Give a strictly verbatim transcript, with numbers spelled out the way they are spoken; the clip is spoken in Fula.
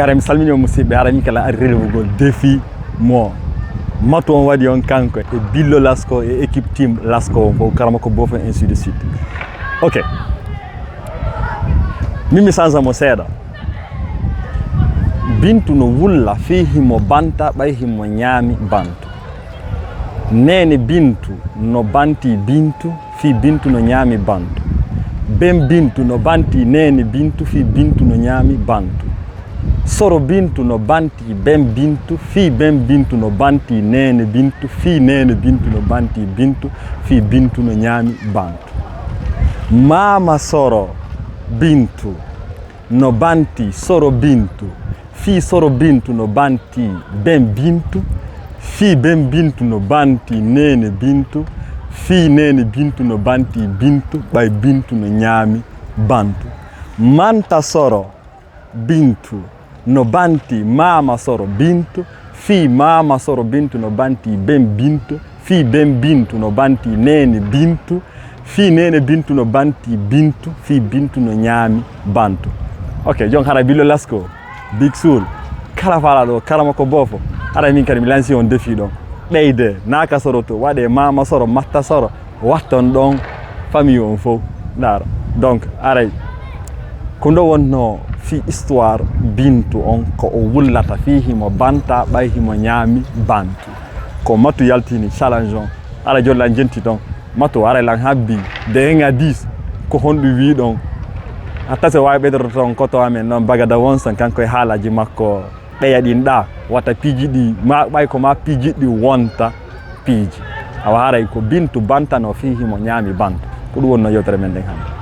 Ara mi salmini on musidɓe, ara min kala ari relevugol défi mo matu on waɗi on kanko e Billo Lasko e équipe team Lasko on fof, Karamoko Bofo, ainsi de suite. Ok. Min mi sansa mo seeɗa. Bintu no wulla fii himo banta ɓay himo ñaami bantu. Neene Bintu no banti Bintu fii Bintu no ñaami bantu. Ben Bintu no banti Neene Bintu fii Bintu no ñaami bantu. Soro Bintu no banti Ben Bintu fii Ben Bintu no banti Neene Bintu fii Neene Bintu no banti Bintu fii Bintu no ñaami bantu. Maama Soro Bintu no banti Soro Bintu fii Soro Bintu no banti Ben Bintu fii Ben Bintu no banti Neene Bintu fii Neene Bintu no banti Bintu ɓay Bintu no ñaami bantu. Manta Soro Bintu no banti Maama Soro Bintu fii Maama Soro Bintu no banti Ben Bintu fii Ben Bintu no banti Neene Bintu fii Neene Bintu no banti Bintu fii Bintu no ñaami bantu. Ok, jon hara Billo Lasko, Big Soul, kala fala ɗo, Karamoko Bofo, ara min kadi mi lansi on défi ɗon. Ɓeyde, naaka Soro to, waɗe Maama Soro, Matta Soro, watton ɗon famille on fof. Ndaara. Donc, aray, ko ndo wonno fii histoire Bintu on, ko o wullata fii himo banta, ɓay himo ñaami bantu. Ko matu yaltini challenge on. Ara jolla jenti ton. Matu aray lan habbi de un à dix. Ko honɗum wiɗon? Hatta se waawi ɓeydoto ton koto amen noon Bagada Wonson, kanko e haalaaji makko ɓeyaɗinɗa. Wata piiji ɗi, ma ɓay ko ma piiji ɗi wonta piiji. Awa haray ko Bintu bantano fii himo ñaami bantu. Ko ɗum wonno yewtere men nden hannde.